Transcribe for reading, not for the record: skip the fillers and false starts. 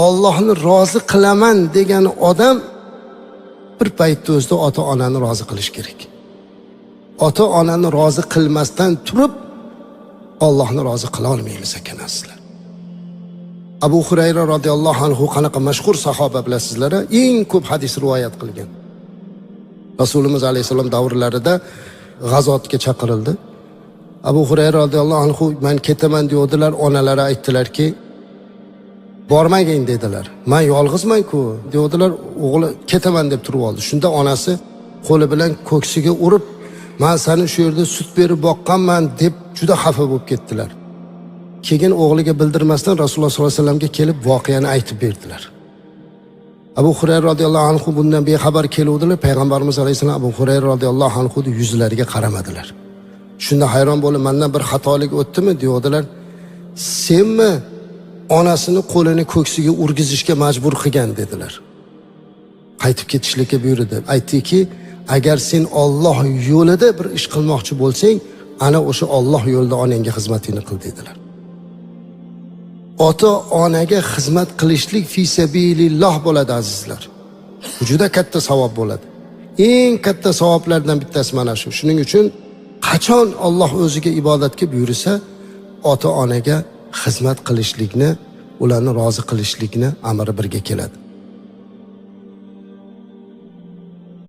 Ollohni rozi qilaman degan odam bir paytda o'zida ota onani rozi qilish kerak. Ota onani rozi qilmasdan turib Ollohni rozi qila olmaymiz ekan, azizlar. Abu Hurayra roziyallohu anhu qanaqa mashhur sahoba bilasizlar, eng ko'p hadis rivoyat qilgan. Rasulimiz alayhissalom davrlarida g'azotga chaqirildi. Abu Hurayra roziyallohu anhu "Men ketaman" deyodilar, onalari aytdilarki, "Bormagin" dedilar. "Men yolg'izman-ku" deyodilar, o'g'li "Ketaman" deb turib oldi. Shunda onasi qo'li bilan ko'ksiga urib, "Men seni shu yerda sut berib boqqanman" deb juda xafa bo'lib ketdilar. Keyin o'g'liga bildirmasdan Rasululloh sollallohu alayhi vasallamga kelib voqeani aytib berdilar. Abu Hurayra roziyallohu anhu bundan bexabar keluvdilar. Payg'ambarimiz alayhissalom Abu Hurayra roziyallohu anhu yuzlariga qaramadilar. Shunda hayron bo'lib, "Mendan bir xatolik o'tdimi?" deyodilar. "Senmi onasini qo'lini ko'ksiga urgizishga majbur qilgan?" dedilar. Qaytib ketishlikka buyurdi. Aytdiki, agar sen Olloh yo'lida bir ish qilmoqchi bo'lsang, ana o'sha Olloh yo'lida onangga xizmatingni qil dedilar. Ota onaga xizmat qilishlik fi sabililloh bo'ladi, azizlar. Bu juda katta savob bo'ladi. Eng katta savoblardan bittasi mana shu. Shuning uchun qachon Olloh o'ziga ibodatga buyursa, ota onaga xizmat qilishlikni, ularni rozi qilishlikni amri birga keladi.